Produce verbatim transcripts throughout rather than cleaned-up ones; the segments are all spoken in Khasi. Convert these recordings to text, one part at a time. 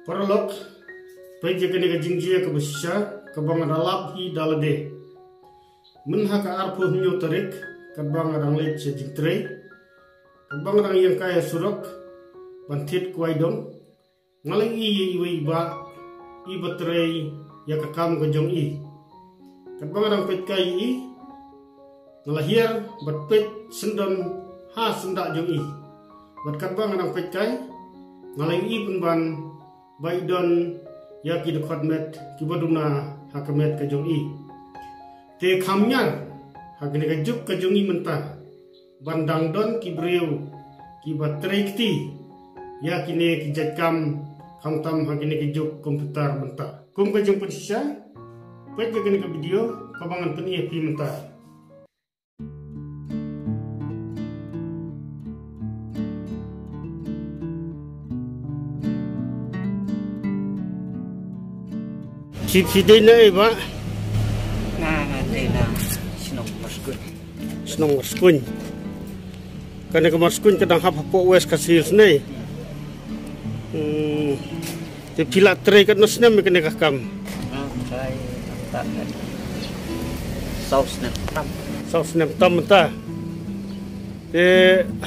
Paralok, peit ïa kane ka jingjia kaba shisha kaba nga da lap hi da lade. Mynha ka arphew hynñiew tarik, katba nga dang leit sha jingtrei, katba nga dang ïeng kai ha surok ban thied kwai dong, nga la ïohi ïa iwei i bah iba trei ïa ka kam ka jong i. Katba nga dang peit kai ïa i, nga la hiar bad peit syndon ha syndah jong i. Bad katba nga dang peit kai, nga la ïohi pynban ba i don ïa ki dkhot met kiba duna ha ka met ka jong i. Te kham ñiar ha kane ka juk ka jong i mynta ban dang don ki briew kiba trei kti ïa kine ki jait kam, khamtam ha kine ki juk komputar mynta. Kum ka jingpynshisha, peit ïa kane ka video kaba ngan pyni ïa phi mynta. Phi, phi dei na ei, bah? Nga, nga dei na shnong Marskun. Shnong Marskun. Kane ka Marskun ka dang hap hapoh West Khasi Hills ne. Hmm. Te phi la trei katno snem ïa kane ka kam? Nga trei mynta ka saw snem tam. Saw snem tam mynta. Te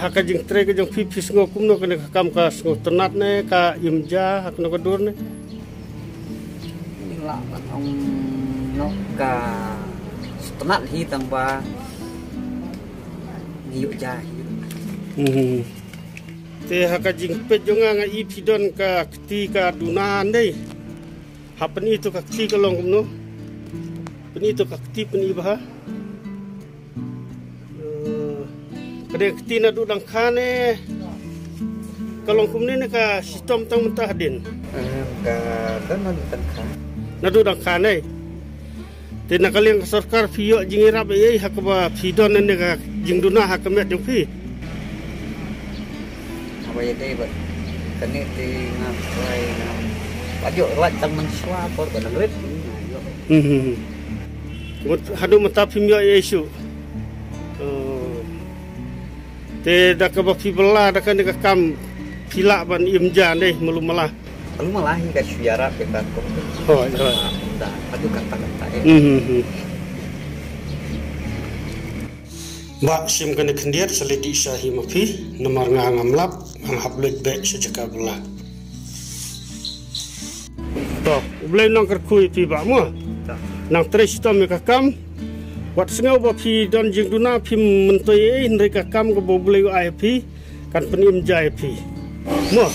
ha ka jingtrei ka jong phi, phi sngew kumno, kane ka kam ka sngewtynnat ne ka im ja ha kano ka dur ne? Nga lah ban ong noh ka sngewtynnat hi tang ba ngi ïoh ja hi. Hmm. Te ha ka jingpeit jong nga, nga i phi don ka kti ka duna ndei. Ha pyni to ka kti ka long kumno? Pyni to ka kti, pyni bha. Eh, ka dei kti naduh dang kha ne ka long kumne ne ka shitom tang mynta hadien? Eh, ka, ka naduh dang kha. Naduh dang kha ne. Te na ka liang ka sorkar phi ïoh jingïarap ei ei ha kaba phi don ne ka jingduna ha ka met jong phi? Haba ïadei bad kane te nga try, nga ba ïoh lait tang mynshuwa por ba dang rit nga ïoh. Hmm, hmm, hmm. Mut haduh mynta phim ïoh ei ei shuh. Oh. Te da kaba phi bylla da kane ka kam phi lah ban im ja ne malu mala? Malu mala hi ka shu ïarap ïa ka kum. Hooid, hooid. Da haduh katta katta eh. Hmm, hmm, hmm. Bah, shim kane khyndiat sa leit dih sha hi ma phi, namar nga ngam lap, ngan hap leit beh sha jaka bylla. To, U Blei nang kyrkhu ïa phi bah mo. To. Nang trei shitom ïa ka kam. Wat sngew ba phi don jingduna phim myntoi ei ei, hynrei ka kam kaba U Blei u ai ïa phi kan pynim ja ïa phi. Mo.